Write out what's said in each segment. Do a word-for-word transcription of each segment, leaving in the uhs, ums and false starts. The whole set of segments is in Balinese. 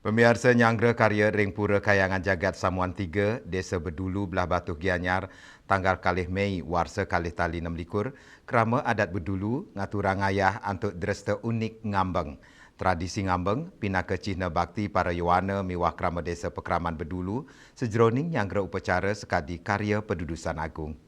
Pemiarsa, nyanggra karya ring Pura Kahyangan Jagat Samuan tiga, Desa Bedulu, Blahbatuh, Gianyar, tanggal kalih Mei warsa kalih tali nem likur, krama adat Bedulu ngaturang ayah antuk dresta unik ngambeng. Tradisi ngambeng pinaka cihna bakti para yowana miwah krama desa pakraman Bedulu sajeroning nyanggra upacara sakadi karya padudusan agung.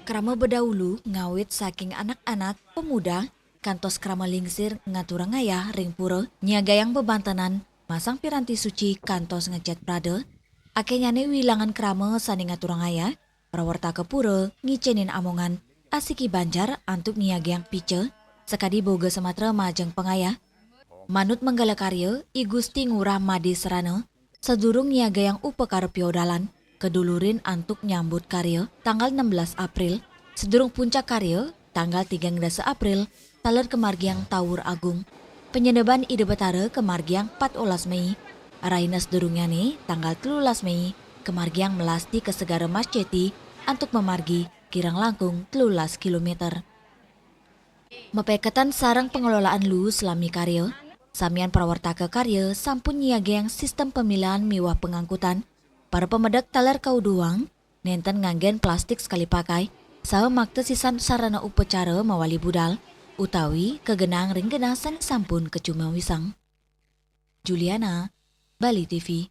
Krama bedahulu ngawit saking anak-anak, pemuda, kantos krama lingsir ngaturang ayah ring pura, nyiagayang bebantenan, masang piranti suci, kantos ngecét prada. Akéhnyané wilangan krama sané ngaturang ayah, prawartaka pura, ngicénin amongan, asiki banjar antuk nyiagayang pica, sakadi boga samatra majeng pangayah. Manut manggala karya, I Gusti Ngurah Madé Serana, sadurung nyiagayang upakara piodalan, kadulurin antuk nyambut karya tanggal enam belas April, sadurung puncak karya tanggal tigang dasa April, taler kamargiang Tawur Agung. Panyeneban Ida Betara kamargiang empat belas Mei. Rahina sadurungnyané, tanggal telulas Mei, kamargiang melasti ka Segara Mas Ceti antuk mamargi kirang langkung telulas kilometer. Mapaiketan sareng pangelolaan luu salami karya, samian prawartaka karya sampun nyiagayang sistem pamilahan miwah pangangkutan. Para pamedek taler kauduhang nénten nganggén plastik sekali pakai, saha makta sisan sarana upacara mawali budal, utawi kagenahang ring genah sané sampun kacumawisang. Juliana, Bali T V.